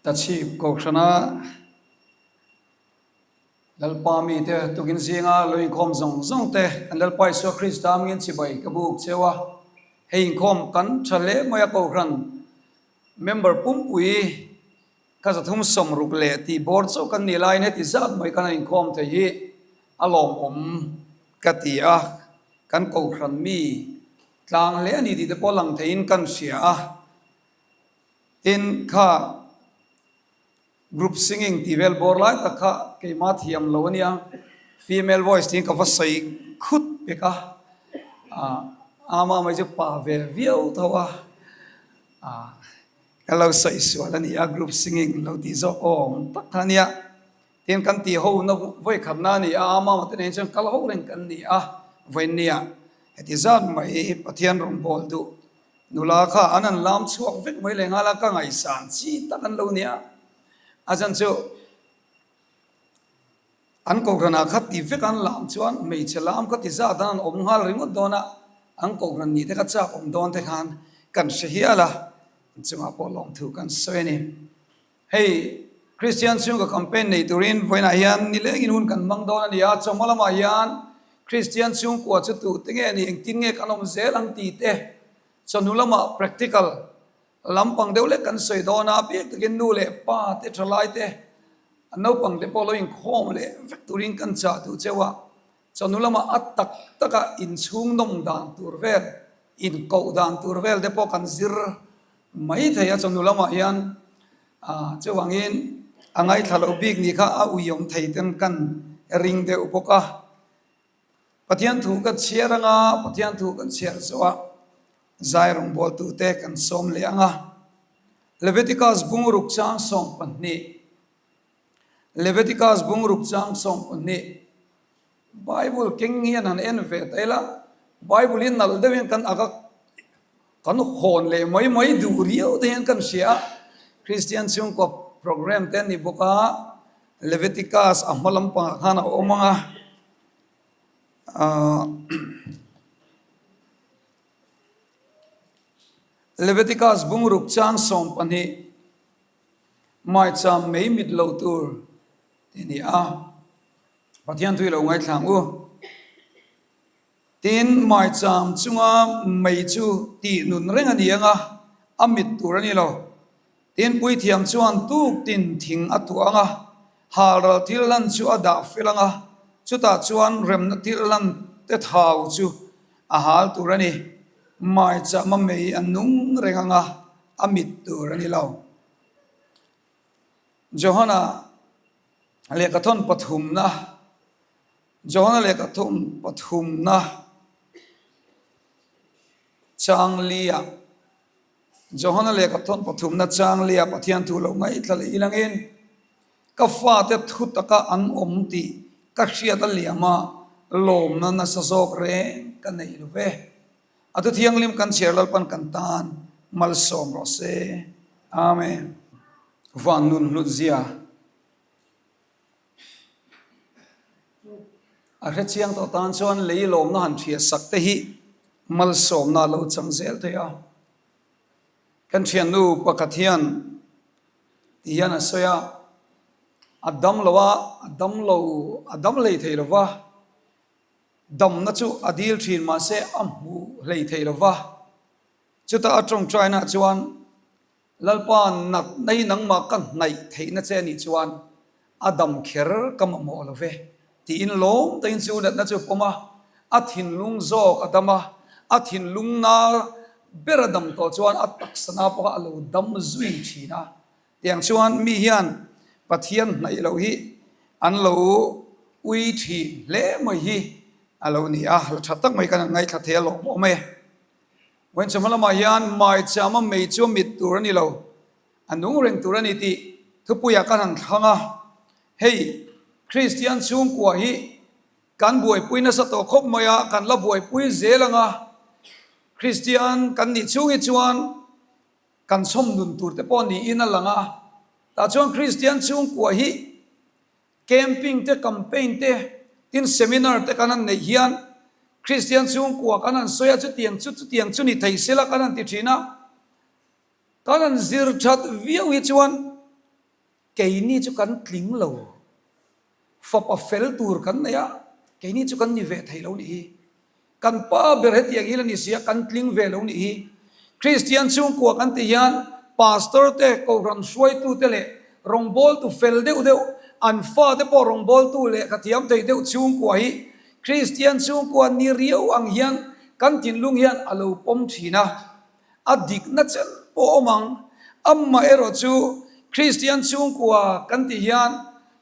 Tachhip Kohhrana Lalpa mite tukin zinga lo inkhawm zawng zawng te kan Lalpa Isua Krista hmingin chibai ka buk cheu a. Hei inkhawm kan tha hle mai a Kohhran member pumpui ka 360 leh tih bawr chauh kan nih laiin heti zat mai kan han inkhawm thei hi a lawmawm ka ti a. Kan Kohhran mi tlang hle a ni tih te pawh lang theiin kan hria a. Tin, kha group singing tih vel bawr lai tak kha keimah thiam lo a nia, female voice tiin ka va sawi khut pek a, ah ama mai chu pa ve viau tho a, ah ka lo sawi sual a ni a, group singing lo tih zawk awm tak kha a nia. Tin, kan tih ho na vawi khatna a ni a, ama te nen chuan kal ho reng kan ni a, vawinia heti zat mai Pathian rawngbâwl duh Nula kha an han lam chhuak vek mai leh nghal a, ka ngaihsan chi tak an lo nia. A chhan chu an kohhranah kha ti vek an lam chuan hmeichhe lam kha ti zat an han awm nghal ringawt dawn a, an kohhran ni te kha chak awm dawn te khan kan hre hial a, an chungah pawh lawmthu kan sawi a ni. Hei Kristian chhungkaw campaign nei turin vawiinah hian nilengin hun kan hmang dawn a ni a, chawhma lamah hian Kristian chhungkua chu tute nge ni, engtin nge kan awm zel ang tih te chawhnu lamah practical lampang deuh lek kan sawi dawn a, bik takin nu leh pa te thalai te naupang te pawh lo inkhawm leh vek turin kan chah duh cheu a, chawhnu lamah a tak taka inchhung nawm dan tur vel, inkoh dan tur vel te pawh kan zir mai thei a, chawhnu lamah hian chuvangin a ngaithla loh bik ni kha a uiawm thei ten kan ring deuh bawk a. Pathian thu kan chhiar anga Pathian thu kan chhiar zawh a zai rawngbawltute kan sawm leh ang a. Leviticus bungruk chang 12 Leviticus bungruk chang 12 Bible keng hian han en ve ta ila Bible hi nalh deuhin kan ak a Kan hawn leh mai mai duh riau te hian kan hria a, Kristian chhungkaw program te a ni bawk a, Leviticus a hma lampangah khan a awm ang a, ahh Leviticus bungruk chang 12 maicham mei mit lo tur tih a ni a, Pathian thu i lo ngaithla ang u. Tin, maicham chunga mei chu tih nun reng a ni ang a, a mit tur a ni lo. Tin, puithiam chuan tuk tin thing a tuah ang a, halral thil lan chu a dah fel ang a, chutah chuan remna thil lan te thau chu a hal tur a ni. Maichama mei a nung reng ang a, a mit tur a ni lo. Johana lehkhathawn pathumna. Johana lehkha thum pathumna chang lia Johana lehkha thawn pathumna chang lia Pathian thu lo ngaihthla leh ilangin ka fate thu taka an awm tih ka hriat a liam a, lawmna nasa zawk reng ka nei lo ve. A thu thianghlim kan chhiar Lalpan kan tan malsawm rawh se. Amen. Van nun hlut zia. A hrechiang tawh tan chuan lei lawmna han hriat sak te hi malsawmna a lo chang zel thei a. Kan thiannu pakhat hian ti hian a sawi a, a dam lo a, a dam lo, a dam hlei thei lo va, damna chu a dil thin mahse a hmu hlei thei lo va. Chutah a tawngtainaah chuan Lalpa natna hi nangmah ka hnaih theihna che anih chuan a dam kher ka mamawh lo ve tiin lawm takin chu natna chu a pawm a, a thinlung zawk a dam a, a thinlung na ber a dam tawh chuan a taksa na pawh a lo dam zui thin a. Tiang chuan mi hian Pathian hnaih loh hi an lo ui thin hle mai hi a lo ni a, la tha tak mai kan han ngaithla thei a lawmawm e. Vawiinchawhma lamah hian maichama mei chu a mit tur a ni lo, a nung reng tur a ni tih thupuiah kan han thlang a. Hei, Kristian chhungkua hi kan buaipui nasa tawh khawp mai a, kan la buaipui zel ang a. Kristian kan nih chhung hi chuan kan chhawm nun tur te pawh niin a lang a. Tah chuan Kristian chhungkua hi Camping te, campaign te, tin seminar te kan han neih hian Kristian chhungkua kan han sawi a, chutiang chu chutiang chu ni thei sela kan han ti thin a. Kan han zir that viau hi chuan Keini chu kan tling lo. Fapa fel tur kan nei a, keini chu kan ni ve thei lo nih hi. Kan pa ber hetiang hi la ni si a, kan tling ve lo nih hi. Kristian chhungkua kan tih hian Pastor te, Kohhran hruaitu te leh rawngbawltu fel deuh deuh, an fate pawh rawngbawltu lehkha thiam thei deuh chhungkua hi Kristian chhungkua ni riau ang hian kan thinlung hian a lo pawm thin a. A dikna chen pawh awm ang. Amaherawh chu Kristian chhungkua kan tih hian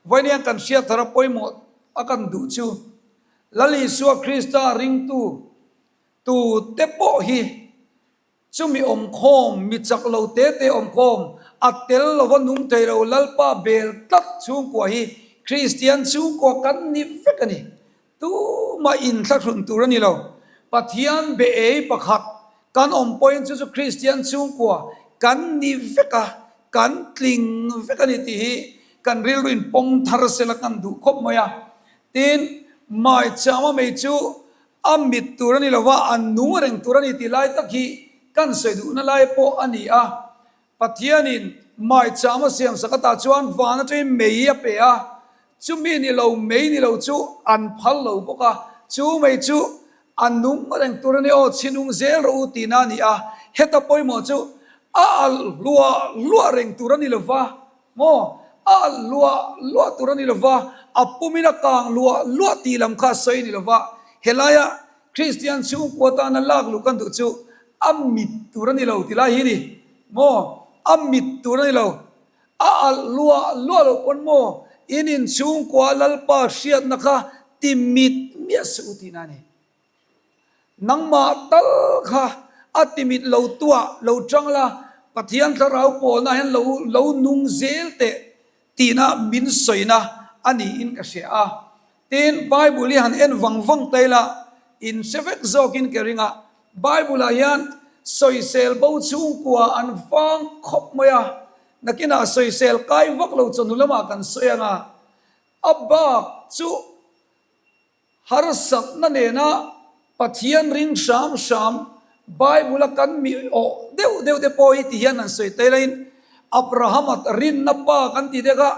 vawiin kan hriat thar a pawimawh a kan duh chu Lal Isua Krista ringtu tu te pawh hi chumi awmkhawm, mi chak lo te te awmkhawm, a tel lova nung thei lo Lalpa bel tlat chhungkua hi Kristian chhungkua kan ni vek a ni. Tumah inthlahrun tur a ni lo. Pathian be ei pakhat kan awm pawhin chu chu Kristian chhungkua kan ni vek a, kan tling vek a ni tih hi kan rilru in pawm thar sela kan duh khawp mai a. Tin, maichama mei chu a mit tur a ni lo va, a nung reng tur a ni tih lai tak hi kan sawi duhna lai pawh a ni a. Pathianin maicham a siamsak atah chuan van atangin mei a pe a, chumi ni lo mei ni lo chu an phal lo bawk a, chu mei chu a nung reng tur a ni aw, chhinung zel rawh u tihna a ni a, heta pawimawh chu a alh hluah hluah reng tur a ni lo va, maw? A alh hluah hluah tur a ni lo va, a pumin a kang hluah hluah tih lam kha a sawi a ni lo va, helaia Kristian chhungkua tana lak luh kan duh chu a mit tur a ni lo ti lai hi ni maw? A mit tur a ni lo. A alh luah luah loh pawn maw in inchhungkua Lalpa hriatna kha ti mit miah suh u tihna a ni. Nangmah tal kha a ti mit lo tuah lo chang la, Pathian thlarau pawlna hian lo lo nung zel teh tihna min sawina a niin ka hria a. Tin, Bible hi han en vang vang ta ila, in hre vek zawkin ka ring a, Bible-ah hian sawisel bo chhungkua an vang khawp mai a, nakinah sawisel kai vak lo chawhnu lamah kan sawi ang a, a bak chu Harsatna nena Pathian ring hram hram Bible-a kan mi awh deuh deuh te pawh hi ti hian an sawi tail ain Abraham-a rinna pa kan ti te kha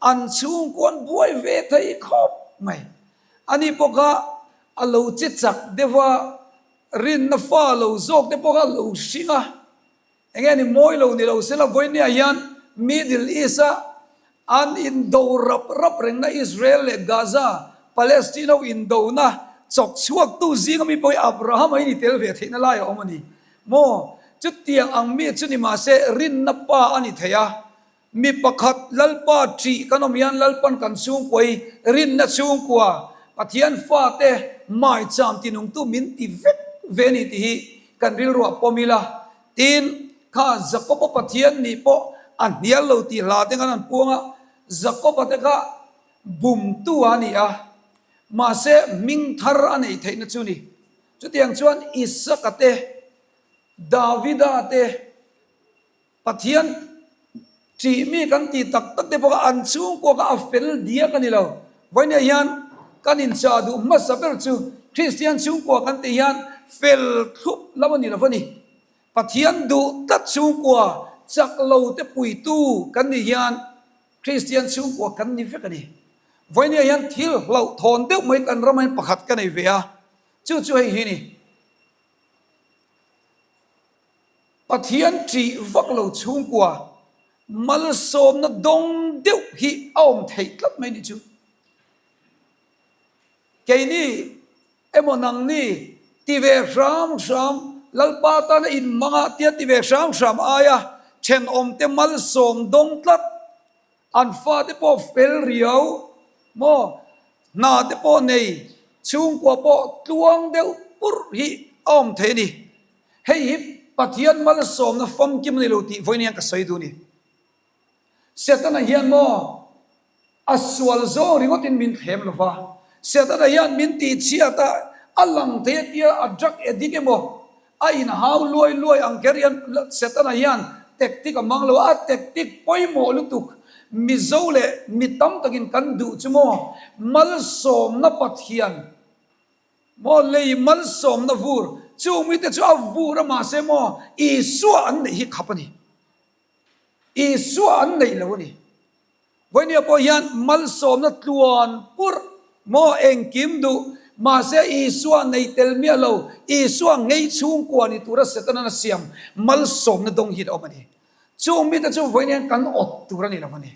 an chhungkuan buai ve thei khawp mai. Ani pawh kha a lo che chak deuh a, rinna fa lo zawk te pawh kha a lo hring a. Enge ni mawi lo ni lo sela vawinia hian Middle East-a an indo rap rap rengna Israel leh Gaza, Palestine ho indona chawk chhuaktu zinga mi pawh hi Abraham-a hi ni tel ve theihna lai a awm a ni maw? Chutiang ang mi chu ni mahse rinna pa a ni thei a. Mi pakhat Lalpa ṭih kan awm hian Lalpan kan chhungkua hi rinna chhungkua, Pathian fate maicham tinungtu min ti vek ve a ni tih hi kan rilruah pawm ila. Tin, kha Jakob-a Pathian nih pawh a hnial lo tih hla te khan an puang a, Jakob-a te kha bumtu a ni a, mahse hming thar a neih theihna chu ni. Chutiang chuan Isaka te, Davida te, Pathian ṭih mi kan tih tak tak te pawh kha an chhungkua kha a fel diak a ni lo. Vawinia hian kan inchah duh hmasa ber chu Kristian chhungkua kan tih hian fel thlup lam a ni lo va ni. Pathian duh tlat chhungkua chak lo te puitu kan nih hian Kristian chhungkua kan ni vek a ni. Vawinia hian thil hlauhthawn deuh mai kan ramah hian pakhat ka nei ve a, chu chu hei hi a ni. Pathian ṭih vak lo chhungkua malsawmna dawng deuh hi a awm theih tlat mai nih chu. Keini emaw nangni ti ve hram hram Lalpa tana inmanga tia ti ve hram hram aia ṭhenawmte malsawm dawng tlat An fate pawh fel riau maw, hna te pawh nei, chhungkua pawh tluang deuh purh hi a awm thei a ni. Hei hi Pathian malsawmna famkim a ni lo tih vawiin hian ka sawi duh a ni. Setana hian maw a sual zawng ringawtin min thlem lo va, Setana hian min tihchhiat a, a lang thei a tia a drug addict emaw A inhau luai luai ang kher hian Setana hian tactic a mang lo a, a tactic pawimawh lutuk Mizo leh mi tam takin kan duh chu maw malsawmna Pathian maw lei malsawmna vur chung mite chu a vur a mahse maw Isua an neih hi khap a ni. Isua an neih lo a ni. Vawinia pawh hian malsawmna tluan purh maw engkim duh, mahse Isua nei tel miah lo, Isua ngei chhungkua ni tura Setanan a siam malsawmna dawng hi a awm a ni. Chung mite chu vawiin hian kan awt tur a ni lo a ni.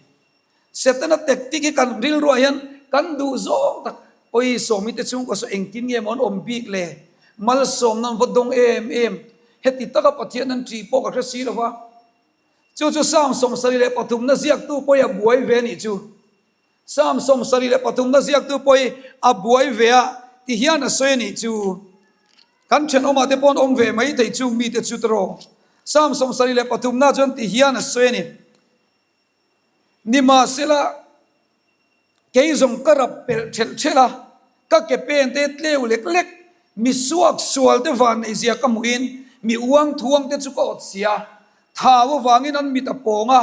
Setana tactic hi kan rilruah hian kan duh zawng tak, Awi sawmite chhungkua saw engtin nge maw an awm bik le? Malsawmna an va dawng em em, heti taka Pathian an ṭih pawh ka hre si lo va. Chu chu Psalm 73 na ziaktu pawh hi a buai ve a nih chu. Psalm 73 na ziaktu pawh hi a buai ve a ti hian a sawi a nih chu. Kan thenawmah te pawh an awm ve mai thei chung mite chu tawh. Psalm 73 na chuan ti hian a sawi a ni. Nimahsela, kei zawng ka rap pelh ṭhelh ṭhelh a, ka ke pen te tleu lek lek, mi suak sual te van neih zia ka hmuhin mi uang thuang te chu ka awt si a. Thau avangin an mit a pawng a,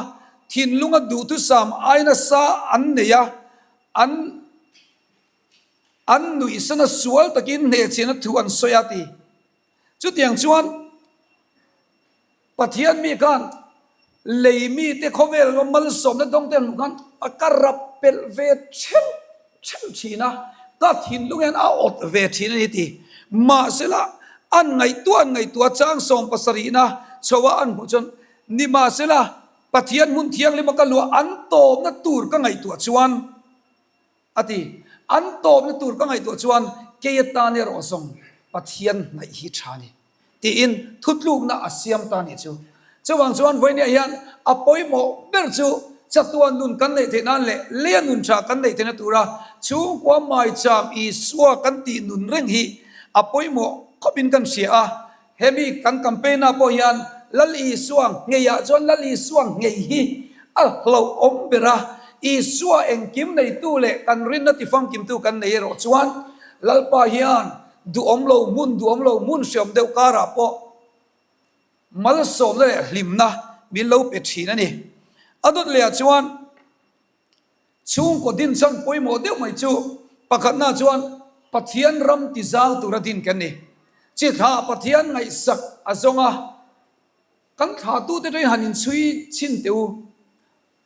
thinlunga duhthusam ai nasa an nei a, an an nuihsana sual takin hnehchhiahna thu an sawi a ti. Chutiang chuan Pathian mi khan lei mite khawvel emaw malsawmna dawngte an hmuh khan a ka rap pelh ve ṭheuh ṭheuh ṭhin a, ka thinlung hian a awt ve ṭhin a ni ti. Mahsela, an ngaihtuah an ngaihtuah chang sawm pasarihna chhoa an hmuh chuan nimahsela Pathian hmun thianghlima ka luah an tawpna tur ka ngaihtuah chuan, A ti. An tawpna tur ka ngaihtuah chuan kei atan erawh zawng Pathian hnaih hi tha ni tiin thutlukna a siam ta nih chu. Chuvang chuan vawinia hian a pawimawh ber chu chatuan nun kan neih theih nan leh leia nun tha kan neih theihna tura chhungkua maicham Isua kan tih nun reng hi a pawimawh khawpin kan hria a. Hemi kan campaign ah pawh hian Lal Isua ngeiah chuan Lal Isua ngei hi a hlauhawm ber a, Isua engkim neitu leh kan rinna tifamkimtu kan nei erawh chuan Lalpa hian duhawm lo hmun duhawm lo hmun hreawm deuh karah pawh malsawmna leh hlimna min lo pe thin a ni. A dawt lehah chuan. Chhungkaw din chhan pawimawh deuh mai chu pakhatna chuan Pathian ram ti zau tura din kan ni. Chi thla Pathian ngaihsak a zawng a, kan thlahtute ṭain han inchhui chhin teh u.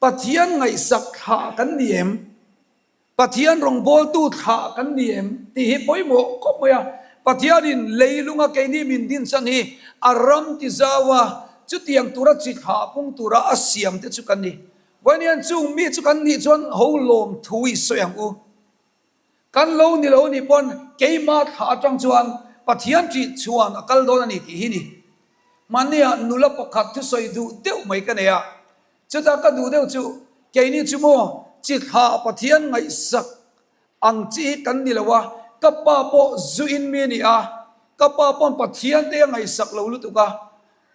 Pathian ngaihsak thlah kan ni em? Pathian rawngbawltu thlah kan ni em? tih hi pawimawh khawp mai a. Pathianin leilunga keini min din chhan hi a ram ti zau a, chutiang tura chi thlah pung tura a siam te chu kan ni. Vawiin chung mi chu kan nih chuan ho lawm thu i sawi ang u. Kan lo ni lo nih pawn keimah thla atang chuan Pathian ṭih chuan a kal dawn a ni tih hi ni. Mahnia nula pakhat thusawi duh deuh mai ka nei a, chutah ka duh deuh chu keini chu maw chi thla Pathian ngaihsak ang chi hi kan ni lo a, ka pa pawh zuin mi a ni a, ka pa pawn Pathian te a ngaihsak lo lutuk a,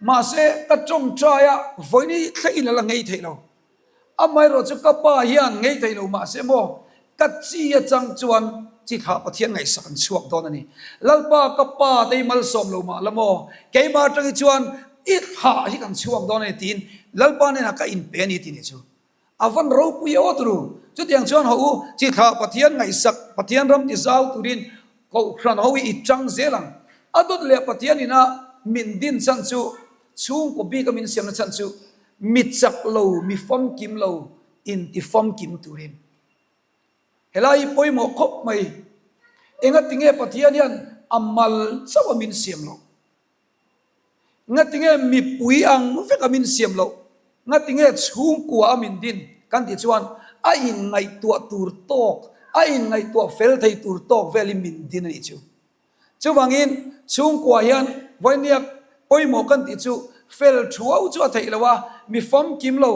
Mahse, ka tawngtai a, vawiin thlengin a la ngei thei lo. Amaherawh chu ka pa hian ngei thei lo mahse maw, ka chi atang chuan chi thlah Pathian ngaihsak an chhuak dawn a ni. Lalpa ka pa te hi malsawm lo mah la maw, keimah atang hi chuan i thlah hi kan chhuak dawn a ni tiin Lalpa hnenah ka inpe a ni tih ni chu. A van ropui e aw turu. Chutiang chuan haw u, chi thlah Pathian ngaihsak, Pathian ram ti zau turin Kohhran ho hi i tang zel ang. A dawt leh Pathian ina min din chhan chu, chhungkaw bika min siamna chhan chu, mi chak lo, mi famkim lo in ti famkim turin. Helai hi pawimawh khawp mai. Engatinge Pathian hian a mal chauh a min siam loh? Ngatinge mipui ang vek a min siam loh? Ngatinge chhungkua a min din? Kan tih chuan a inngaihtuah tur tawk, a inngaihtuah fel thei tur tawk velin min din a nih chu. Chuvangin chhungkua hian vawinia pawimawh kan tih chu fel thuau chu a theih loh a, mi famkim lo,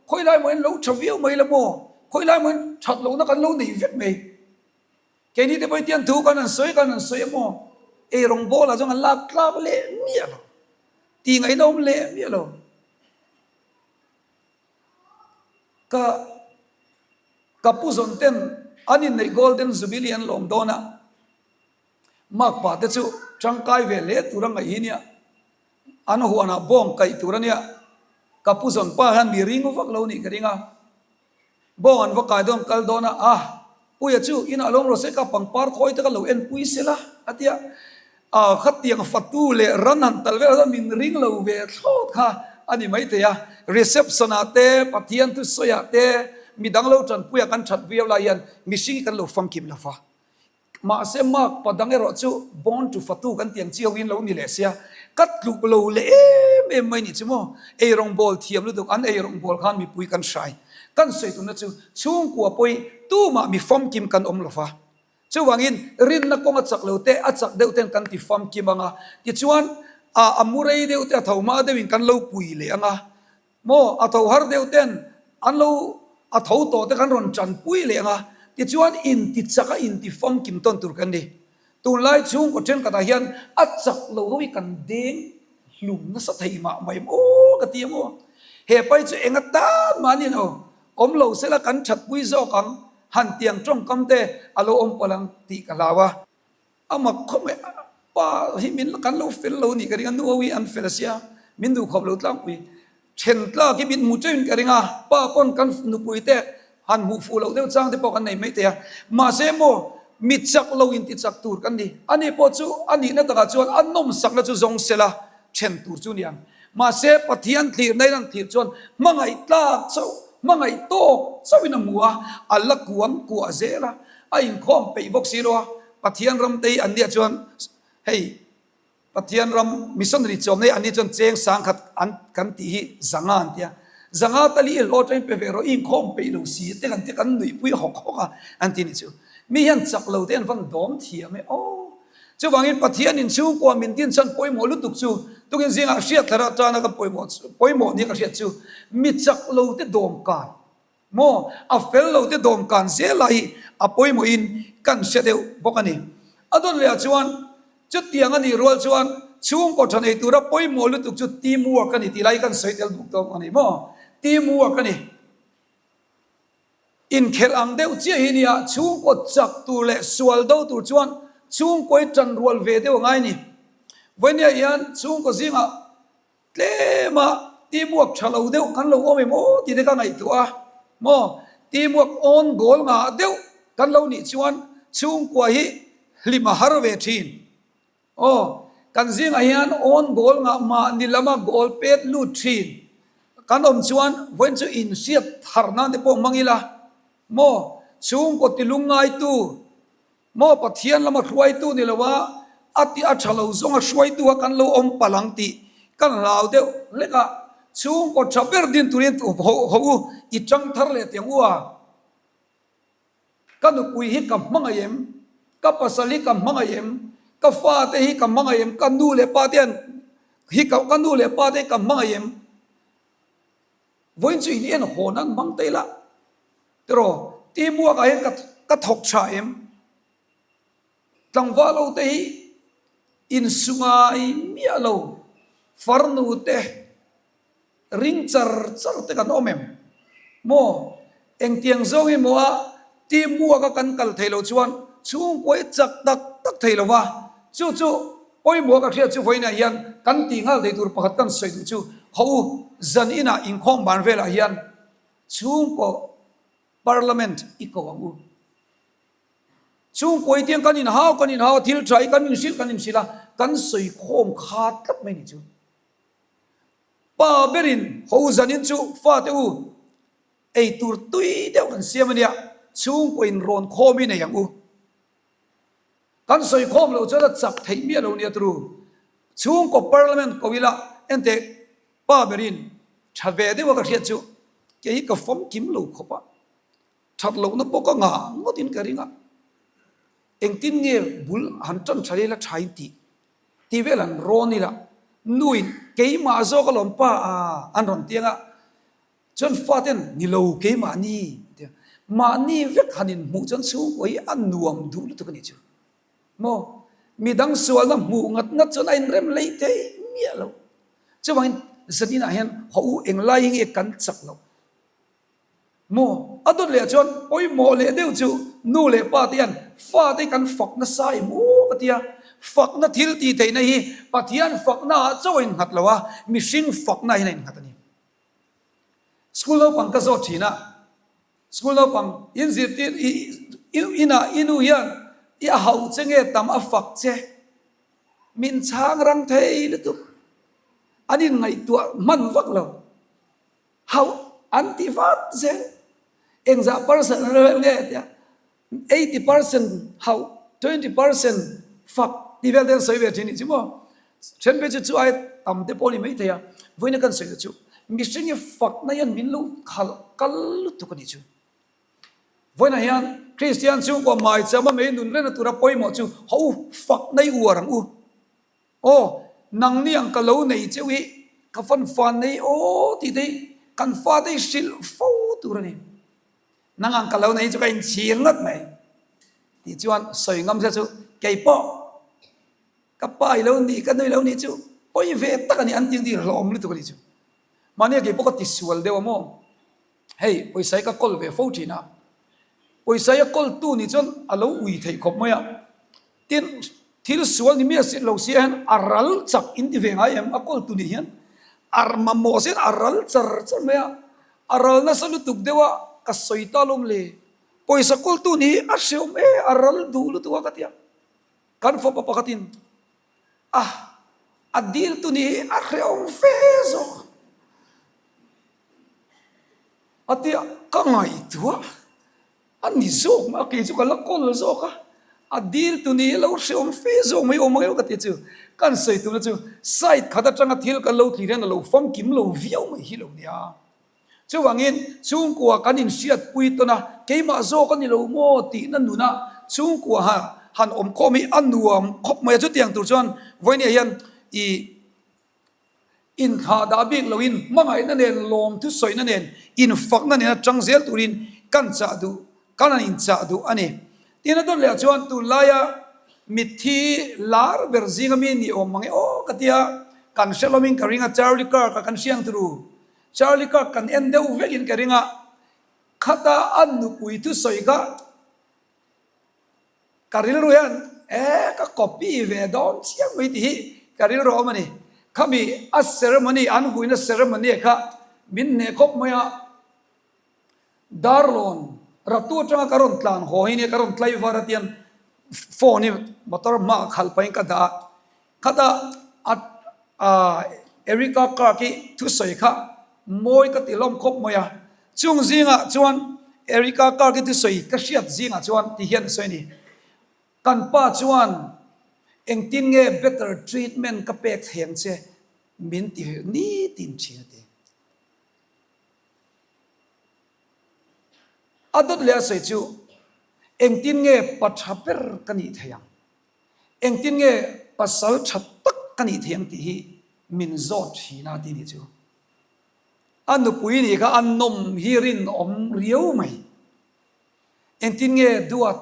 khawilai mawiin lo tha viau mai la maw, khawilai mawiin that lohna kan lo nei vek mai. Keini te pawhin tiang thu kan han sawi kan han sawi emaw ei rawngbawl ah chuan kan lak tlak leh miah lo, tih ngaihna awm leh miah lo. Ka ka pu zawn ten an inneih golden jubilee an lawm dawn a, makpa te chu tangkai ve hle tur a ngaih hi nia, an huanah bawng kaih tur a nia, ka pu zawn pa hian mi ring vak lo nih ka ring a. Bawng an va kai dawn kal dawn a, ah Puia chu inah lawm rawh se ka pangpar khawi te ka lo en pui se la a ti a, ah khatiang fatu leh ran han tal vel kha min ring lo ve thlawt kha a ni maithei a, reception ah te Pathian thusawi ah te. midang lo tanpuia kan that viau lai hian mihring hi kan lo famkim lo va. Mahse mark pa dang erawh chu born to fatu kan tiang chiau in lo ni leh sia, ka tluk lo leh em em mai nih chu maw? Eirawng bawl thiam lutuk an eirawng bawl khan mipui kan hrai. Kan sawi tumna chu chhungkua pawi tumah mi famkim kan awm lo va. Chuvangin rinna kawng a chak lo te a chak deuh ten kan ti famkim ang a, tichuan a mu rei deuh te a tho hma deuhin kan lo pui leh ang a, Maw, a tho har deuh ten an lo a tho tawh te kan rawn tanpui leh ang a, tichuan inti chak a inti famkim tawn tur kan ni. Tunlai chhungkaw thenkhatah hian a chak lo ho hi kan deng hlum nasa thei mah mai maw ka ti a maw. He pai chu eng atan mah ni lo, awm lo sela kan thatpui zawk ang, han tiang tawngkam te a lo awm palh ang tih ka hlau a. A mak khawp mai, pa hi min kan lo fel lo nih ka ring a, nu ho hi an fel a sia, min duh khawp lo tlangpui. Then tlak hi min hmu teuhin ka ring a, pa pawn kan nupui te han hmuh fuh loh deuh chang te pawh kan nei mai thei a. Mahse maw, mi chak lo in ti chak tur kan ni. Ani pawh chu a nihna takah chuan a nawmsakna chu zawng sela then tur chu ni ang. Mahse Pathian thlirna in an thlir chuan hmangaih tlak chauh, hmangaih tawk chauhin a hmu a, a la kuang kuah zel a. A inkhawm peih bawk si lo a, Pathian ram te hi an nia chuan hei Pathian ram missionary chawmna hi an nia chuan cheng sangkhat an kan tih hi zanga an tia, zanga tal hi i hlawh atangin pe ve rawh i inkhawm peih lo si te kan tia kan nuihpui hawk hawk a an ti ni chu. Mi hian chak lo te an van dawm thiam e aw. Chuvangin Pathian in chhungkua min din chhan pawimawh lutuk chu tukin zingah hriat thar atana kan pawimawh pawimawh nia ka hriat chu mi chak lo te dawm kan Maw, a fel lo te dawmkan zel lai hi a pawimawhin kan hre deuh bawk a ni. A dawn lehah chuan chutiang a nih rual chuan chhungkaw tha nei tura pawimawh lutuk chu team work a ni tih lai hi kan sawi tel bawk dawn a ni maw? Team work a ni. Inkhelh ang deuh chiah hi nia chhungkaw chak tur leh sual do tur chuan chhungkawi tan rual ve deuh a ngai a ni. Vawinia hian chhungkaw zingah Tlema teamwork tha lo deuh kan lo awm em aw tih te ka ngaihtuah a, maw teamwork awn goal ngah deuh kan lo nih chuan chhungkua hi hlim a har ve thin. Aw, kan zingah hian awn goal ngah mahni lama goal pet lut thin kan awm chuan vawiin chu inhriat thar nan te pawh hmang ila, maw chhungkaw tilung ngaitu Maw Pathian lama hruaitu ni lo a, a ti a tha lo zawnga hruaitu a kan lo awm palh ang tih kan hlau deuh hlek a, chhungkaw tha ber din turin ho ho u i tang thar leh tiang u a, ka nupui hi ka hmangaih em, ka pasal hi ka hmangaih em, ka fate hi ka hmangaih em, ka nu leh pa te an hi ka nu leh pa te hi ka hmangaih em. Vawiin chu in en hawn an hmang ta ila tiraw teamwork ah hian ka ka thawk tha em? Tlangval ho te hi insu ngai miah lo farnu te ring char char te kan awm em? Maw engtiang zawng hi maw a teamwork a kan kal thei lo chuan chhungkawi chak tak tak thei lo va chu chu Pawimawh ka hriat chu vawiinah hian kan tih nghal thei tur pakhat kan sawi duh chu haw u, zan inah inkhawm ban velah hian chhungkaw parliament i ko ang u. Chhungkaw hi tiang kan inhau kan inhau a, thil tha hi kan inhrilh kan inhrilh a, kan sawi khawm kha tlat mai ni chu. Pa berin haw u zan in chu fate u ei tur tui deuh kan siam a nia, chhungkaw in rawn khawm i nei ang u. Kan sawi khawm loh chuan a chak theih miah lo nia turu. Chhungkaw parliament ko ila enteh pa berin tha ve deuh a ka hriat chu kei hi ka famkim lo khawp a, that lohna pawh ka ngah ngawtin ka ring a, engtin nge bul han tan tha ila tha in tih tih vel han rawn ila nuin keimah zawk alawm pa a an rawn tiang a. Chuan faten ni lo keimahni tia mahni vek han inhmuh chuan chhungkaw hi a nuam duh lutuk a nih chu. Maw? Midang sualna hmuh ngat ngat chuan a inrem lei thei miah lo. Chuvangin zaninah hian haw u englai hi nge kan chak loh? Maw? A dawt leh ah chuan pawimawh leh deuh chu nu leh pa te hian fate hi kan fak nasa em aw ka tia. Fakna thil tih theihna hi Pathian fakna ah chauh a innghat lo a, mihring fakna hian a innghat a ni. School naupang ka zawt thin a, school naupang in zirtir i inah i nu hian i a hauh che nge tam a fak che, min chhang rang thei lutuk, an inngaihtuah hman vak lo, hauh an ti vat zel. Engzah percent an rel nge tia 80% hauh 20% fak tih vel te an sawi ve thin nih chu maw. Then phei chu chu ai tam te pawh a ni maithei a, vawiin a kan sawi na chu mihring hi fakna hian min lo khalh kal lutuk a nih chu. Vawiinah hian Kristian chhungkua maichama mei nun rengna tura pawimawh chu haw u fakna i uar ang u. Aw, nangni ang ka lo nei cheu hi ka fan fan nei aw tih te hi kan fate hi hrilh fo tur a ni. Nang ang ka lo nei chu ka inchhir ngawt mai tih chuan sawi ngam se chu kei pawh ka pa i lo nih ka nu i lo nih chu pawi ve tak a ni an tih hlawm lutuk a ni chu. Mahnia kei pawh ka tisual deuh a maw? Hei pawisa hi ka kawl ve fo thin a, pawisa hi a kawltu nih chuan a lo ui theih khawp mai a. Tin, thil sual ni miah si lo sia hian a ral chak in ti ve ngai em? A kawltu nih hian a mamawh si hian a ral char char mai a, a ral nasa lutuk deuh a, ka sawi ta lawm le. Pawisa kawltu nih hi a hreawm e, a ral duh lutuk a ka ti a. Kan fapa pakhatin a a diltu nih hi a hreawm fe zawk. A ti a, ka ngaihtuah. A ni zawk mai, a kei chu ka la kawl zawk a, a dil tu ni lo hreawm fe zawk mai awm ang emaw ka ti chu. Kan sawi tumna chu side khat atanga thil kan lo tlir hian a lo famkim lo viau mai hi lo nia. Chuvangin chhungkua kan inhriatpui tawn a, keimah zawk a ni lo maw tihna nuna chhungkua han awm khawm hi a nuam khawp mai a, chutiang tur chuan vawinia hian ih Inthlah dah bik loin hmangaihna nen, lawmthu sawina nen, infakna nen atang zel turin kan chah duh, kan han inchah duh a ni. Tin a dawt leh ah chuan tunlaia mitthi lar ber zinga mi ni awm mang e aw ka tia, kan hre hlawmin ka ring a, Charlie Kirk a kan hriang turu. Charlie Kirk kan en deuh vekin ka ring a, khata a nupui thusawi kha, Ka rilru hian e ka copy ve dawn chiang mai tih hi ka rilru a awm a ni. Khami a ceremony an vuina ceremony kha min hneh khawp mai a, Darlawn ratu atanga ka rawn tlan haw hi nia ka rawn tlaivar a tian phone hi motor hmaah khalh pahin ka dah a, Khata a a Erica Kirk i thusawi kha mawi ka ti hlawm khawp mai a. Chung zingah chuan Erica Kirk i thusawi ka hriat zingah chuan ti hian a sawi a ni. Kan pa chuan engtin nge better treatment ka pek thei ang che min ti nitin thin a ti. A dawt leh a sawi chu engtin nge pa tha ber ka nih thei ang. Engtin nge pasal tha tak ka nih thei ang tih hi min zawt thin a tih nih chu. A nupui nih kha a nawm hi rinawm riau mai. Engtin nge duat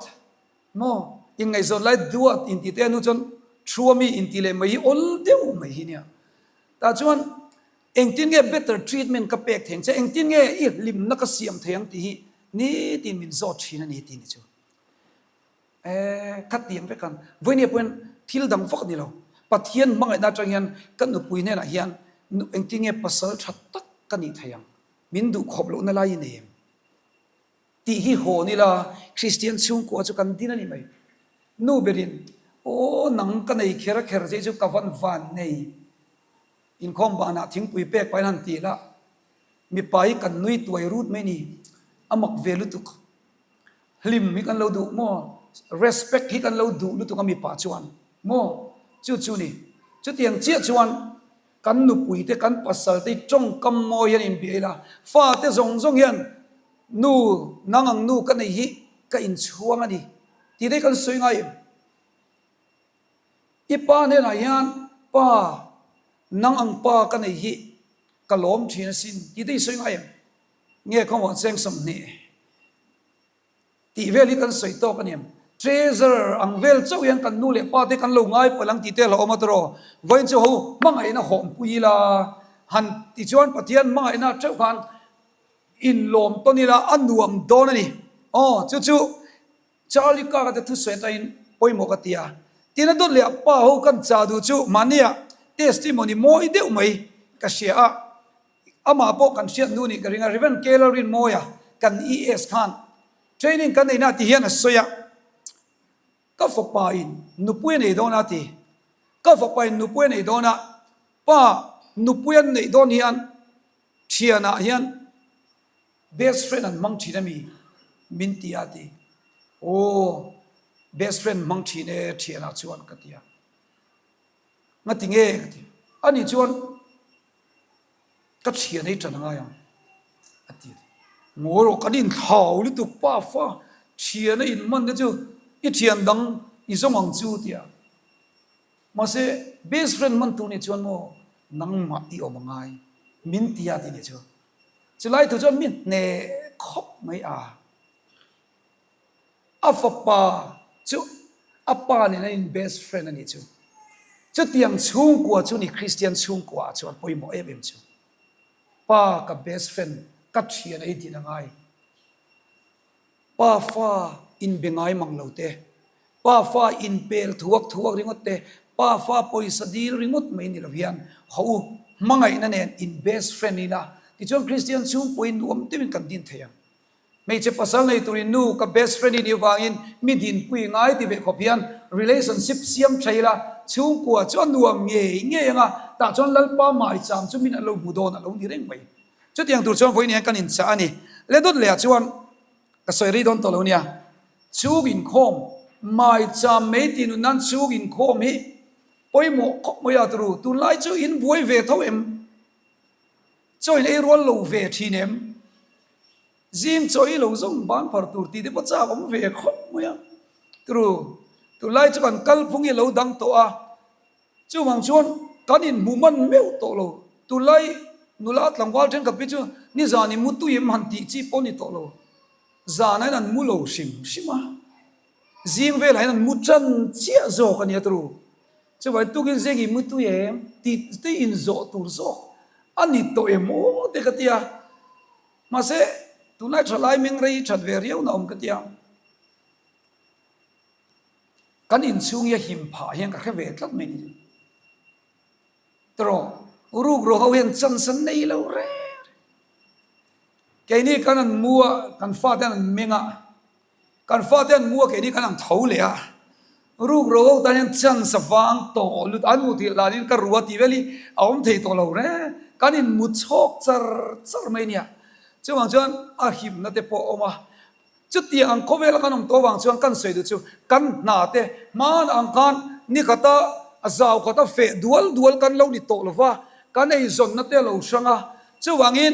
maw inngaihzawn lai duat intih te a nu chuan thu a mi intih leh mai hi awl deuh mai hi nia. Tah chuan engtin nge better treatment ka pek thei ang che, engtin nge i hlimna ka siam thei ang tih hi nitin min zawt thin a ni tih nih chu. Eh, kha tiang vek ang. Vawinia pawhin thil dang vak a ni lo. Pathian hmangaihna atang hian ka nupui hnenah hian engtin nge pasal tha tak ka nih thei ang? Min duh khawp lohna lai i nei em? Tih hi hawn ila Kristian chhungkua chu kan din a ni mai. Nu berin, Aw, nang ka nei kher kher che chu ka van van nei. Inkhawm banah thingpui pek pahin han ti la, mipa hi kan nui tuai rut mai ni. A mak ve lutuk. Hlim hi kan lo duh maw? Respect hi kan lo duh lutuk a mipa chuan maw? Chu chu ni. Chutiang chiah chuan kan nupui te kan pasal te hi tawngkam mawi hian inbia ila, fate zawng zawng hian nu nang ang nu ka nei hi ka inchhuang a ni tih te hi kan sawi ngai em? I pa hnenah hian pa nang ang pa ka nei hi ka lawm thin asin tih te hi sawi ngai em? Nge khawngawh cheng 20 tih vel hi kan sawi tawk a ni em? Treasurer ang vel chauh hian kan nu leh pa te kan lo ngai palh ang tih te a hlauhawm a tawrh aw. Vawiin chu ho hmangaihna hawmpui ila han ti chuan Pathian hmangaihna theuh khan inlawm tawn ila a nuam dawn a ni. Aw chu chu Charlie Kirk-a te thusawi atangin pawimawh ka ti a. Tin a dawt leh a pa ho kan chah duh chu mahnia testimony mawi deuh mai ka hria a. Amah pawh kan hriat nu nih ka ring a, Rev. K. Lalrinmawia kan ES khan training kan neihna ti hian a sawi a, ka fapa in nupui a nei dawn a ti, ka fapa in nupui a nei dawn a, pa nupui an neih dawn hian thianah hian. Best friend an hmang thin a mi? Min ti a ti. Aw, best friend hmang thin e thianah chuan ka ti a. Ngati nge? Ka ti. Ani chuan ka thian ei tan a ngai ang a ti a ti. Ngawi rawh, kan inthlau lutuk pa fa, thian a inhman te chu i thian dang i zawng ang chu ti a. Mahse, best friend hman tur nih chuan maw nangmah i awm a ngai min ti a ti nih chu. Chulai thu chuan mi hneh khawp mai a. A fapa chu a pa nen an in best friend a nih chu. Chutiang chhungkua chu ni Kristian chhungkua ah chuan pawimawh em em chu. Pa ka best friend ka thian a i tih a ngai. Pa fa inbe ngai mang lo te, pa fa inpel thuak thuak ringawt te, pa fa pawisa dil ringawt mai ni lo hian haw u hmangaihna nen in best friend ila tichuan Kristian chhungpuiin nuam deuhin kan din thei ang. Hmeichhe pasal nei turin nu ka best friend i nih avangin mi dinpui ngai ti ve khawp hian relationship siam tha ila chhungkua chu a nuam ngei ngei ang a, tah chuan Lalpa maicham chu min an lo hmu dawn a lo ni reng mai. Chutiang tur chuan vawiin hian kan inchah a ni. Le dawt lehah chuan ka sawi rei dawn tawh lo nia. Chhung inkhawm, maicham mai tih nun nan chhung inkhawm hi pawimawh khawp mai a turu. Tunlai chu in buai ve tho em? Chaw in ei rual lo ve thin em? Zing chaw ei lo zawng ban phar tur tih te pawh chak awm ve khawp mai a turu. Tunlai chu kan kalphung hi a lo dang tawh a. Chuvang chuan kan inhmuh man meuh tawh lo. Tunlai nula tlangval thenkhat phei chu nizan i mu tui em han tih chi pawh ni tawh lo. Zanah hian an mu lo hrim hrim a, zing velah hian an mu tan chiah zawk a nia turu. Chuvangin tukin zing i mu tui em tih te inzawh tur zawk a ni tawh em aw te ka ti a. Mahse tunlai thalai mengrei that ve riau na awm ka ti a. Kan inchhung hi a him phah hian ka hre ve tlat mai ni. Tawh ruk rawh ho hian chance an nei lo reng reng. Keini kan an mu a, kan fate an meng a, kan fate an mu a keini kan an tho leh a. Ruk rawh ho tan hian chance a vang tawh lut an mu tih lanin ka ru a tih vel hi a awm thei tawh lo reng. Kan inmu chhawk char char mai nia. Chuvang chuan a himna te pawh a awm a. Chutiang ang khawvela kan awm tawh avang chuan kan sawi duh chu kan hna te hmanah ang khan ni khata a zau khata feh dual dual kan lo ni tawh lova, kan eizawnna te a lo hrang a. Chuvangin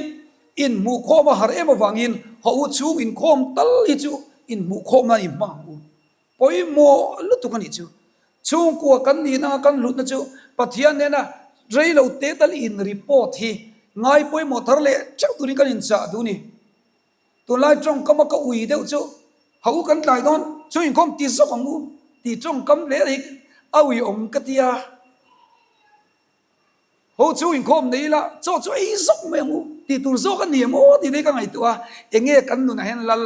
inhmuhkhawm a har em avangin haw u chhung inkhawm tal hi chu inhmuhkhawm nan inhmang ang u. Pawimawh lutuk a nih chu. Chhungkua kan nihna anga kan hlutna chu Pathian nena rei lo te tal in report hi ngai pawimawh thar leh theuh turin kan inchah duh a ni. Tunlai tawngkama ka ui deuh chu ha u kan tlai dawn chu inkhawm ti zawk ang u tih tawngkam hle hi a ui awm ka ti a. Ho chu inkhawm nei ila chaw chu ei zawk mai ang u tih tur zawk a ni em aw tih te hi ka ngaihtuah a, enge kan nunah hian lal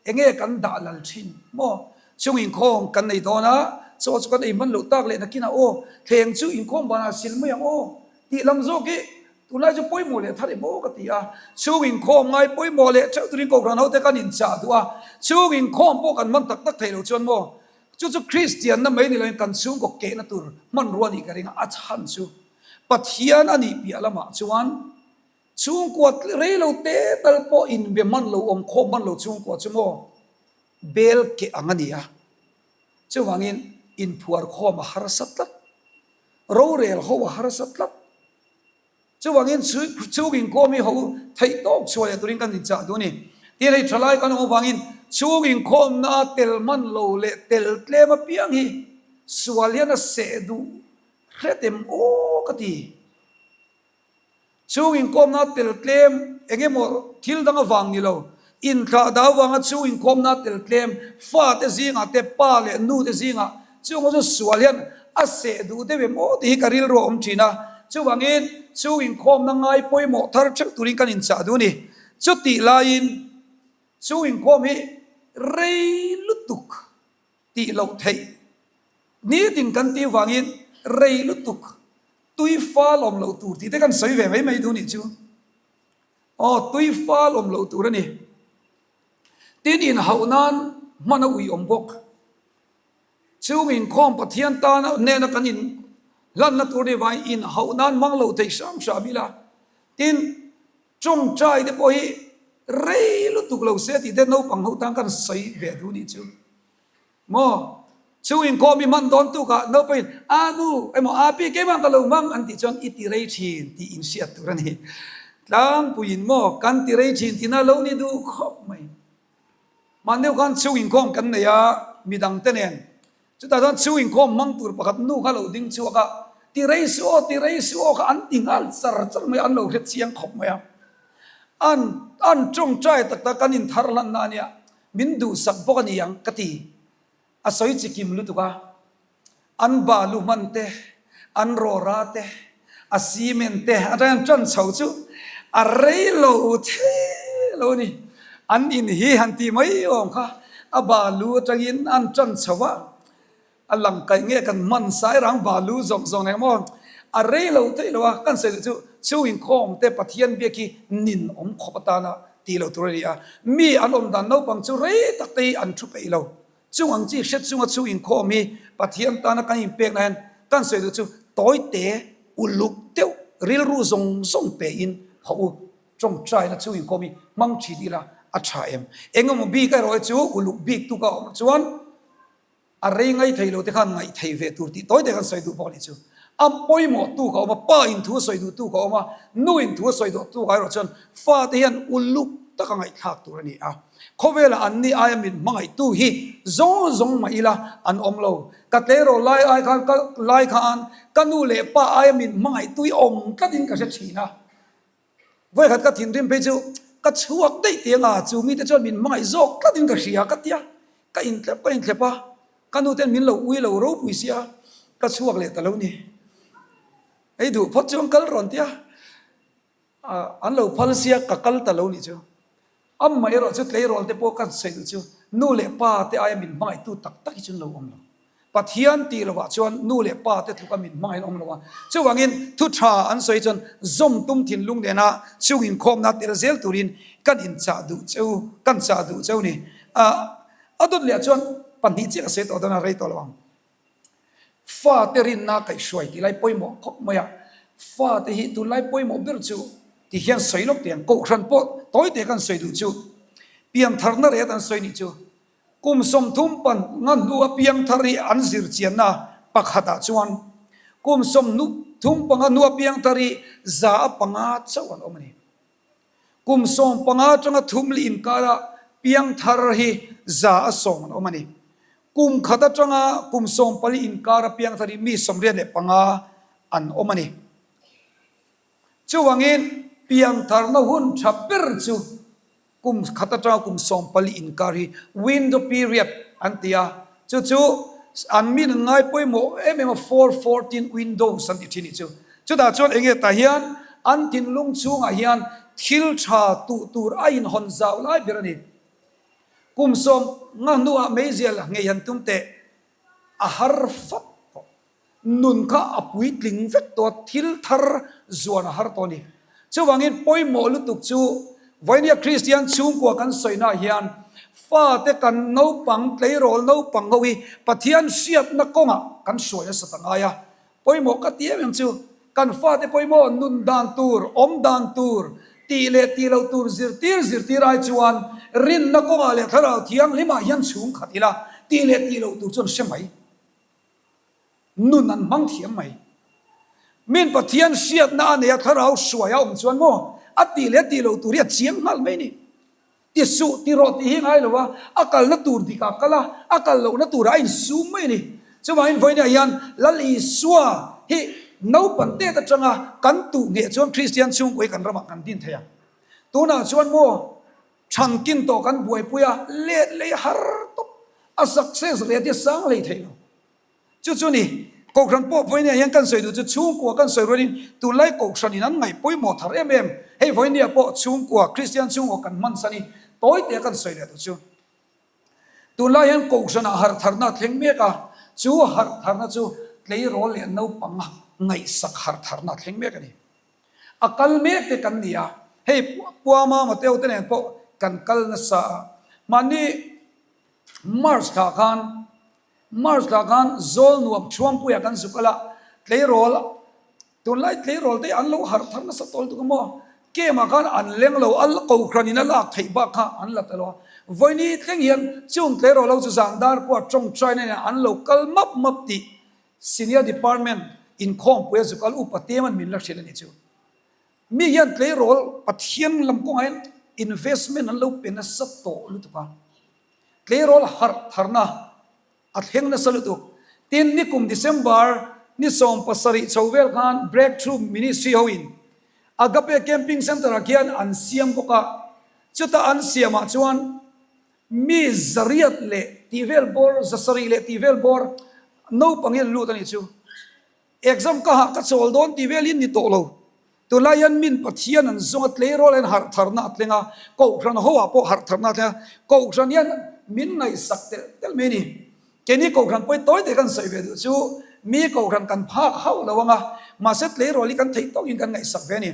enge kan dah lal thin maw? Chung inkhawm kan nei dawn a, chaw chu kan ei hman loh tak leh nakinah aw thleng chu inkhawm banah sil mai ang aw tih lam zawk hi Tunlai chu pawimawh leh thar em aw ka ti a, chhung inkhawm ngai pawimawh leh theuh turin Kohhran hote kan inchah duh a, chhung inkhawm pawh kan hman tak tak thei lo chuan maw chu chu Kristianna mai ni loin kan chhungkaw kehna tur hmanrua nih ka ring a, a chhan chu Pathian a nih piah lamah chuan chhungkua rei lo te tal pawh inbe hman lo awm khawm hman lo chhungkua chu maw bel keh ang a ni a, chuvangin inphuar khawm a harsa tlat, rorel ho a harsa tlat. Chuvangin chhung inkhawm hi ho theih tawk chhuah leh turin kan inchah duh a ni. Tin, hei thalai kan awm avangin chhung inkhawmna tel hman lo leh tel tlem apiang hi sual hian a seh duh hret em aw ka ti. Chhung inkhawmna tel tlem eng emaw thil dang avang ni lo, inthlah dah avanga chhung inkhawmna tel tlem fate zingah te pa leh nu te zingah Chungah chu sual hian a seh duh deuh em aw tih hi ka rilru a awm thin a, chuvangin chung inkhawmna ngai pawimawh thar theuh turin kan inchah duh a ni. Chutih laiin chung inkhawm hi rei lutuk tih loh theih nitin kan tih vangin rei lutuk tui fal awm loh tur tih te kan sawi ve mai mai duh a nih chu. Aw tui fal awm loh tur a ni. Tin inhauh nan hman a ui awm bawk. Chung inkhawm Pathian tana hnena kan in hlanna tur ni vangin inhauh nan hmang lo thei hram hram ila. Tin, tawngtai te pawh hi. Rei lutuk lo se tih te naupang ho tan kan sawi ve duh nih chu. Maw? Chu inkhawm i hman dawn tukah naupangin a nu emaw a pi keimah ka lo hmang an tih chuan i ti rei thin tih inhriat tur a ni. Tlangpuiin maw kan ti rei thin tihna lo ni duh khawp mai. Mahni khan chu inkhawm kan nei a midangte nen Chutah chuan chhung inkhawm hmang tur pakhat nu kha lo ding chhuak a, Ti rei suh aw, ti rei suh aw kha an ti nghal char char mai a, an lo hre chiang khawp mai a. An an tawngtai tak tak kan inthar hlanna a nia, min duhsak bawk a ni ang ka ti. A sawi chikim lutuk a. An balu hman te, an rawra te, a cement te atangin an ṭan chho chu a rei lo thei lo a ni. An in hi han tih mai awm kha a balu atangin an ṭan chho a, a lang kaih nge kan hman sai rang balu zawng zawng eng maw a rei lo thei lo a, kan sawi duh chu chhung inkhawm te Pathian biak hi nin awm khawp atana tih loh tur a ni a, mi an awm dan naupang chu rei tak te hi an thu peih lo. Chung ang chi hre chunga chu inkhawm hi Pathian tana kan inpekna hian kan sawi duh chu tawite uluk deuh rilru zawng zawng pein hawh u tawngtaina chu inkhawm hi hmang thin ila a tha em. Engemaw bik erawh hi chu uluk bik tuk a awm chuan a rei ngai thei lo te khan ngaih thei ve tur tih tawite kan sawi duh bawk a nih chu. A pawimawh tu ka awm a, pa in thu a sawi duh tu ka awm a, nu in thu a sawi duh tu ka erawh chuan fate hian uluk taka ngaihthlak tur a ni a. Khawvelah an ni aia min hmangaihtu hi zawng zawng mah ila an awm lo. Ka tleirawl lai ai khan ka lai khan ka nu leh pa aia min hmangaihtu hi awm tlatin ka hre thin a. Vawikhat ka thinrim phei chu ka chhuak daih tih anga chu mite chuan min hmangaih zawk tlatin ka hria ka tia ka inthlep ka inthlep a, ka nu ten min lo ui lo ropui sia ka chhuak leh ta lo ni. Ei duh phawt chuan kal rawn tia an lo phal sia ka kal ta lo nih chu. Amah erawh chu tleirawl te pawh kan sawi duh chu nu leh pa te aia min hmangaihtu tak tak hi chu an lo awm lo. Pathian tih lovah chuan nu leh pa te tluka min hmangaih an awm lo a. Chuvangin thu tha an sawi chuan zawm tum thinlung nena chung inkhawmna tel zel turin kan inchah duh cheu, kan chah duh cheu ni. A dawt leh chuan pahnih chiah ka sawi tawh dawn a, rei tawh lo ang. Fate rinna kaihhruai tih lai pawimawh khawp mai a, fate hi tunlai pawimawh ber chu ti hian sawi lawk teh ang, kohhran pawh tawi teh kan sawi duh chu piantharna ret an sawi nih chu kum 30 pan nga hnu a piangthar hi an zir chianna pakhatah chuan kum 35 hnu a piangthar hi 5% chauh an awm a ni. Kum 15 atanga thum li inkara piangthar hi 100% an awm a ni. Kum khat atanga kum 14 inkara piangthar hi mi 85 an awm a ni. Chuvangin piangtharna hun tha ber chu kum khat atanga kum 14 inkar hi window period an ti a, chu chu an min an ngai pawimawh em em a, 4:14 windows an ti thin nih chu. Chutah chuan enge tah hian an thinlung chhungah hian thil tha tuh tur a inhawn zau lai ber a ni. Kum 15 hnuah meizial ngei han tum teh a har fat tawh. Nun kha a puitling vek tawh a, thil thar zuan a har tawh a ni. Chuvangin pawimawh lutuk chu Vainia Kristian chhungkua kan sawinaah hian fate kan naupang tleirawl naupang ho hi Pathian hriatna kawngah kan hruai nasa ta ngai a. Pawimawh ka ti em em chu kan fate pawimawh nun dan tur, awm dan tur, tih leh tih loh tur zirtir zirtir ai chuan rinna kawngah leh thlarau thianghlimah hian chhung khat ila tih leh tih loh tur chuan hre mai. Nun an hmang thiam mai. Min Pathian hriatna a nei a thlarau hruai a awm chuan maw a tih leh tih loh tur hi a chiang nghal mai ni. Ti suh, ti rawh tih hi ngai lo a, a kalna tur dikah kal a, a kal lohna turah a insum mai a ni. Chuvangin vawiinah hian Lal Isua hi naupan tet atanga kan tuh ngheh chuan Kristian chhungkua hi kan ramah kan din thei ang. Tunah chuan maw thankin tawh kan buaipui a, let lei har tawp, a success rate hi a sang hlei thei lo. Chu chu ni, Kohhran pawh vawinia hian kan sawi duh chu chhungkua kan sawi rualin tunlai Kohhranin an ngaih pawimawh thar em em. Hei vawinia pawh chhungkua, Kristian chhungkua kan hman san i tawi tea kan sawi leh duh chu. Tunlai hian Kohhranah harh tharna a thleng mek a, chu harh tharna chu tleirawl leh naupang ngaihsak harh tharna a thleng mek a ni. A kal mek te kan ni a, hei Puama Mateo te nen pawh kan kal nasa a, mahni March thlah khan March thlah khan Zawl nuam Thuampuia kan zuk a la, tleirawl, tunlai tleirawl te an lo harh thar nasa tawl tuk a maw? Camp ah khan an leng lo, a kohhran in a lak theih bak kha an la ta lo a. Vawini thleng hian chung tleirawl ho chu zan dar pawh a tawngtai na nen an lo kal map map tih Senior Department inkhawmpui a zukal upa tem an min la hrilh a ni chu. Mi hian tleirawl Pathian lam kawngah hian investment an lo pe nasa tawh lutuk a. Tleirawl harh tharna a thleng nasa lutuk. Tin, nikum December ni 17 chho vel khan Breakthrough Ministry hoin Agape Camping Centre ah khian an siam bawk a, chuta an siamah chuan mi zariat leh tih vel bawr, 700 leh tih vel bawr naupang hi an lut a nih chu. Exam ka hah ka chawl dawn tih vel hi ni tawh lo. Tunlai hian min Pathian an zawng a, tleirawl hian harh tharna a tleng a, Kohhran ho ah pawh harh tharna a tleng a, Kohhran hian min ngaihsak telh telh mai a ni. Keini Kohhran pawi tawi te kan sawi ve duh chu mi Kohhran kan phak hauh lo ang a, mahse tleirawl hi kan theih tawkin kan ngaihsak ve a ni.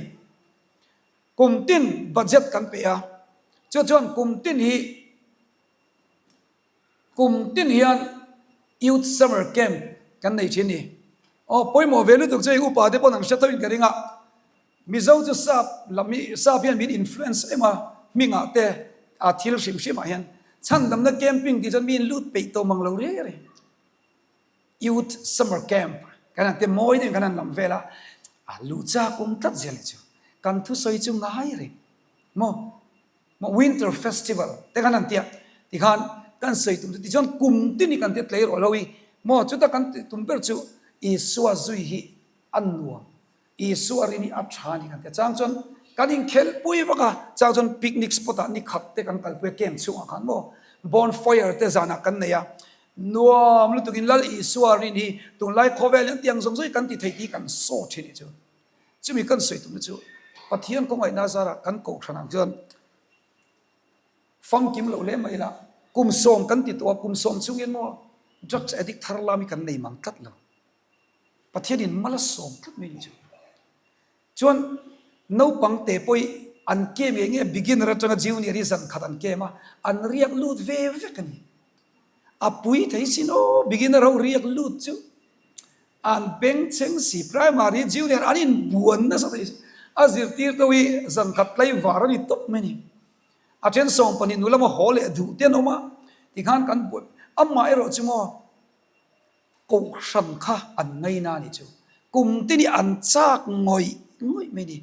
Kum tin budget kan pe a, chu chuan kum tin hi Kum tin hian Youth Summer Camp kan nei thin ni. Aw pawimawh ve lutuk chu hei upa te pawn an hre tho in ka ring a. Mizo chu sap lam hi sap hian min influence em a hmingah te a thil hrim hrim ah hian chhandamna camping tih chuan mi in lut peih tawh mang lo riai a ni. Youth Summer Camp kan han ti mawi deuhin kan han lam vel a, a luh chak awm tlat zel hi chu kan thusawi chu ngai reng maw. Maw Winter Festival te khan an tia tikhan kan sawi tum chu tichuan kum tin hi kan tia tlei rawh lo i maw chuta kan tih tum ber chu Isua zui hi a nuam Isua rin hi a tha a ni kan tia chang chuan kan inkhelh pui vak a chang chuan picnic spot ah ni khat te kan kalpui a camp chhungah khan maw bonfire te zanah kan nei a nuam lutukin Lal Isua rin hi tunlai khawvel hian tiang zawng zawng hi kan ti thei tih hi kan saw thin hi chu. Chumi kan sawi tumna chu Pathian kawngaihna zarah kan kohhran ang chuan famkim loh hle mai ila, kum sawm kan ti tawh a, kum sawm chungin maw drugs addict thar lam hi kan nei mang tlat lo. Pathianin mal a sawm tlat mai ni chu. Chuan naupang te pawh hi an kem eng nge beginner atanga junior hi zan khat an kem a, an riak lut ve vek a ni. A pui thei sin aw beginner ho riak lut chu. An bengchheng si primary junior an inbuan nasa thei si. A zirtirtu hi zan khat tlai var a ni tawp mai a ni. A then 12 nu lama haw leh duh te an awm a, tikhan kan buai. Amah erawh chu maw kohhran kha an ngaina a ni chu. Kum te nih an chak ngawih ngawih mai a ni.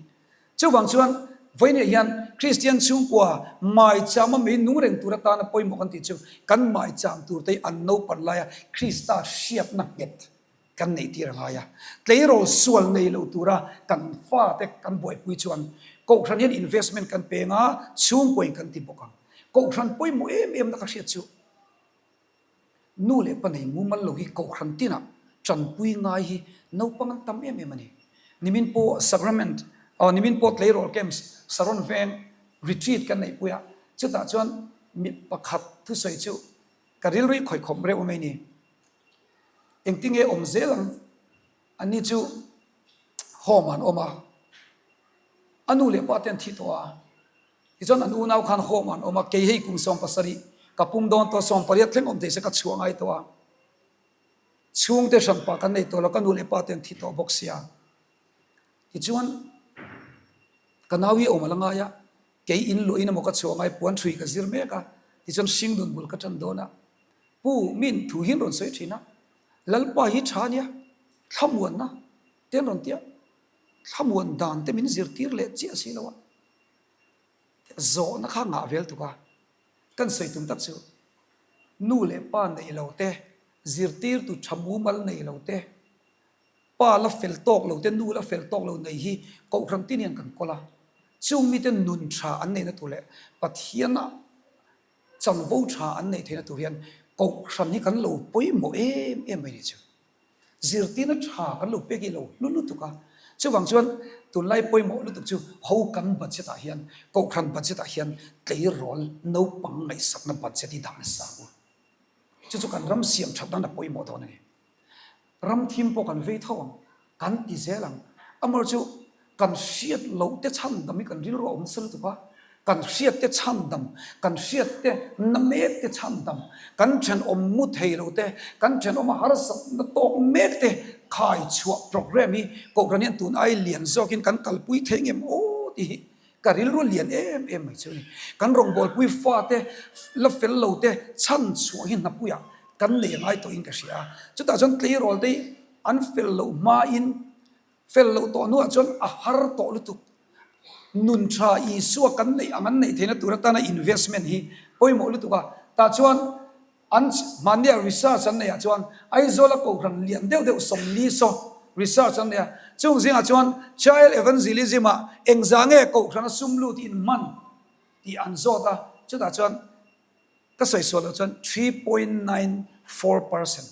Chuvang chuan vawiinah hian Kristian chhungkua maichama mei nung reng tur atana pawimawh kan tih chu kan maicham turte hi an naupan laia Krista hriatna nghet kan neih tir a ngai a. Tleirawl sual nei lo tura kan fate kan buaipui chuan Kohhran hian investment kan peng a, chhungkuain kan ti bawk ang. Kohhran pawimawh em emna ka hriat chu. Nu leh pa nei mumal lo hi kohhran tinah tanpui ngai hi naupang an tam em em a ni. Nimin pawh Sacrament, aw nimin pawh Tleirawl Camps Saron Veng retreat kan neihpui a, chutah chuan mi pakhat thusawi chu ka rilru khawih khawp reuh mai ni. Engtinge awm zel ang? Anni chu home ah an awm a, a nu leh pa te an thi tawh a. Tichuan an unau khan home an awm a, kei hei kum 17 ka pum dawn tawh, 18 thleng awm thei se ka chhuah ngai tawh a. Chhungte hranpa kan nei tawh lo, ka nu leh pa te an thi tawh bawk sia. Tichuan ka nau hi awm a la ngai a, kei in luahin emaw ka chhuah ngai, puan hrui ka zir mek a, tichuan hringnun bul ka tan dawn a. Pu, min thu hi an rawn sawi thin a, Lalpa hi tha ania, thlamuanna te an rawn ti a, thlamuan dan te min zirtir leh chiah si lo a. Zawhna kha ngah vel tuk a, kan sawi tum tak chu nu leh pa nei lo te, zirtirtu tha mumal nei lo te, pa la fel tawk lo te, nu la fel tawk lo nei hi Kohhran tin hian kan kawl a. Chung mite nun tha an neihna tur leh Pathiana chanvo tha an neih theihna tur hian Kohhran hi kan lo pawimawh em em mai ni chu. Zirtirna tha kan lo pek hi lo hlu lutuk a, chuvang chuan tunlai pawimawh lutuk chu ho kan budget ah hian Kohhran budget ah hian tleirawl naupang ngaihsakna budget hi dah nasa ang u. Chu chu kan ram siam that nan a pawimawh dawn a ni. Ram thim pawh kan vei tho ang, kan ti zel ang. Amaherawh chu Kan hriat loh te chhandam hi kan rilru a awm nasa lutuk a, kan hriat te chhandam, kan hriat te na mek te chhandam, kan thenawm mu thei lo te, kan thenawm a harsatna tawk mek te khai chhuah programme hi Kohhran hian tun ai lian zawkin kan kalpui thei ngem aw tih hi. Ka rilru lian em em mai chu a ni. Kan rawngbawlpui fate la fel lo te chhan chhuah hi hnapuiah kan nei ngai tawhin ka hria a. Chutah chuan tleirawl te hi an fel loh hmain fel loh tawh hnuah chuan a har tawh lutuk. Nun tha Isua kan neih ang an neih theihna tur atana investment hi pawimawh lutuk a. Tah chuan An hmannia research an neih ah chuan Aizawla kohhran lian deuh deuh 40 saw research an nei a, chung zingah chuan Child Evangelism ah engzah nge kohhran a sum lut in hman tih an zawt a, chutah chuan ka sawi sual loh chuan 3.94 percent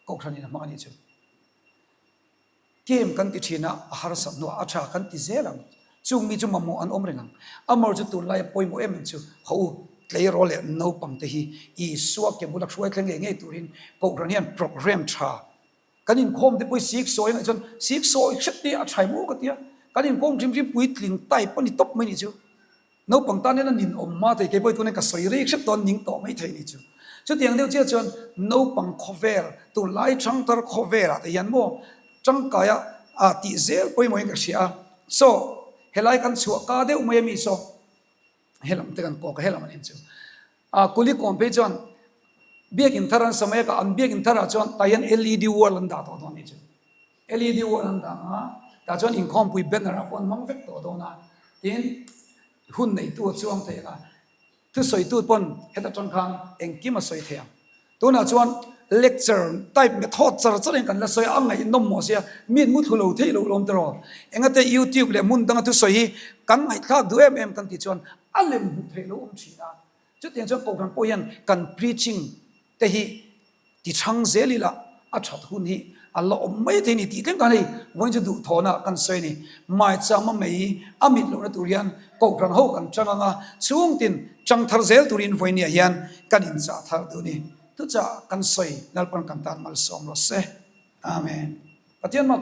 kohhran in a hmang a nih chu. Game kan ti thin a, a harsat hnuah a tha kan ti zel ang. Chung mi chu mamawh an awm reng ang. Amor chu tunlaia pawimawh em em chu haw u, tleirawl leh naupang te hi Isua ke bula hruai thleng ngei ngei turin Kohhran hian programme tha kan inkhawm te pawh hi sik sawi angaih chuan sik sawi hrep te a tha maw ka ti a, kan inkhawm hrim hrim puitling type a ni tawp mai ni chu. Naupang tan hian a nin awm hma thei, keipawh hi tunah ka sawi rei hrep tawh a ning tawh mai thei ni chu. Chutiang deuh chiah chuan naupang khawvel, tunlai thangthar khawvelah te hian maw tangkaia ah tih zel pawimawhin ka hria a. Saw, helai kan chhuah ka deuh mai a mi saw, helam te kan kawk a, helam an en chu. Ah, Kulikawn phei chuan biakin thar an sa mai a, ka an biakin tharah chuan tah hian LED wall an dah tawh dawn ni chu. LED wall an dah a, tah chuan inkhawmpui banner ah pawh an hmang vek tawh dawn a, tin hun neitu a chuang thei ang a, thusawitu pawn heta tang khan engkim a sawi thei ang. Tunah chuan lecture type method char char in kan la sawi a, a ngaihnawm mawh sia, mi an muthlu lo theih loh lawm tiraw. Engate YouTube leh hmun danga thusawi hi kan ngaihthlak duh em em kan tih chuan a lem hmuh theih loh awm thin a, chutiang chuan Kohhran pawh hian kan preaching te hi Ti chhang zel ila a that hun hi a la awm mai thei ni tih thleng khan hei vawiin chu duhthawhna kan sawi a ni. Maichama mei a mit lohna tur hian Kohhran ho kan chang ang a, chhungtin chang thar zel turin vawinia hian kan inchah thar duh a ni. Thuchah kan sawi Lalpan kan tan malsawm rawh se. Amen. Pathian mah.